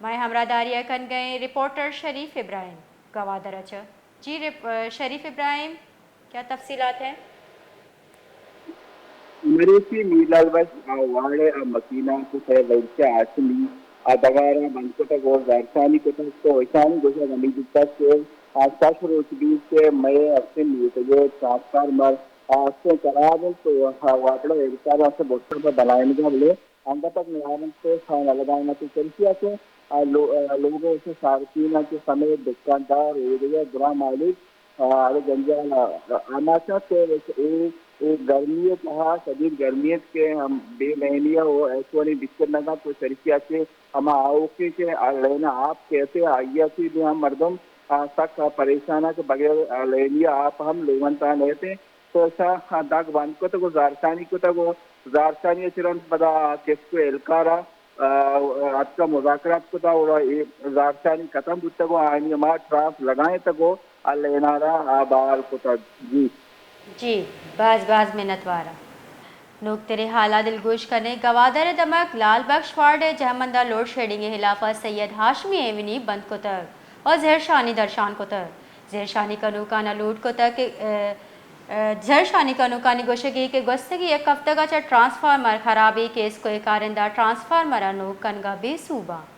مئے ہمراہداری ءَ کنگ ءَ ایں رپورٹر شریف ابراہیم گوادر ءَ چہ۔ جی رپ-، شریف ابراہیم، کیا تفصیلات ہیں؟ مریچی میرلال بخش ءِ واڑ ءِ مکیناں کہ سید بلوچ ہاشمی ءِ دگاراں بند کتگ ءُ زہرشانی کتگ، تو اشانی گوشگ ہمے بیتگ کہ آ شش روچ بیت کہ مئے ہستیں میتگ ءِ ٹرانسفارمر آ ہستیں خراب انت، تو واپڈا اہلکاراں سے بوتگ پہ بنائینگ ءَ، بلے انگت تک نیارنت کہ نہ لگائینت، تو چریشی ءَ کہ آ لو-، آ لوگ ءِ صارفین ءَ کہ سمیت دکاندار ءُ دگہ گراں مالک، آ، ہر جنجال ءَ آماچ انت کہ اے، اے گرمی ءِ تہا، شدید گرمی انت کہ ہم بے لینی ءَ ءُ ایسوانی بکر نہ کنت، تو چریشی ءَ کہ ہما آؤکیں کہ آ لین ءَ آپ کیت، آئی ءَ چہ بھی ہم مردم، آ، سک پریشان انت کہ بغیر، آ، لینی ءَ آپ ہم لوگاں تہا نیت انت۔ تو اشاں دگ بند کتگ ءُ زہرشانی کتگ ءُ زہرشانی ءَ چہ رند پدا کسک ءُ اہلکار ءَ، آ، اتکا مذاکرات کتا ءُ اے زہرشانی ختم بوتگ ءُ آیانی ہما ٹرانس لگائینتگ ءُ آ لین ءَ را بحال کتگ۔ جی۔ جی، باز باز منتوار آں۔ نوکتریں حالاں دلگوش کنیں۔ گوادر ءِ دمگ لال بخش وارڈ ءِ جہمند ءَ لوڈ شیڈنگ ءِ ہلاپ ءَ سید ہاشمی ایونی بند کتگ ءُ زہرشانی درشان کتگ۔ زہرشانی کنوکان ءَ لوٹ کتگ کہ، ءَ، ءَ، زہرشانی کنوکانی گوشگی کہ گوستگی یک ہفتگ ءَ چہ ٹرانسفارمر خرابی کیس ءِ کارندہ ٹرانسفارمر ءَ نوک کنگ ءَ بے سوب آں۔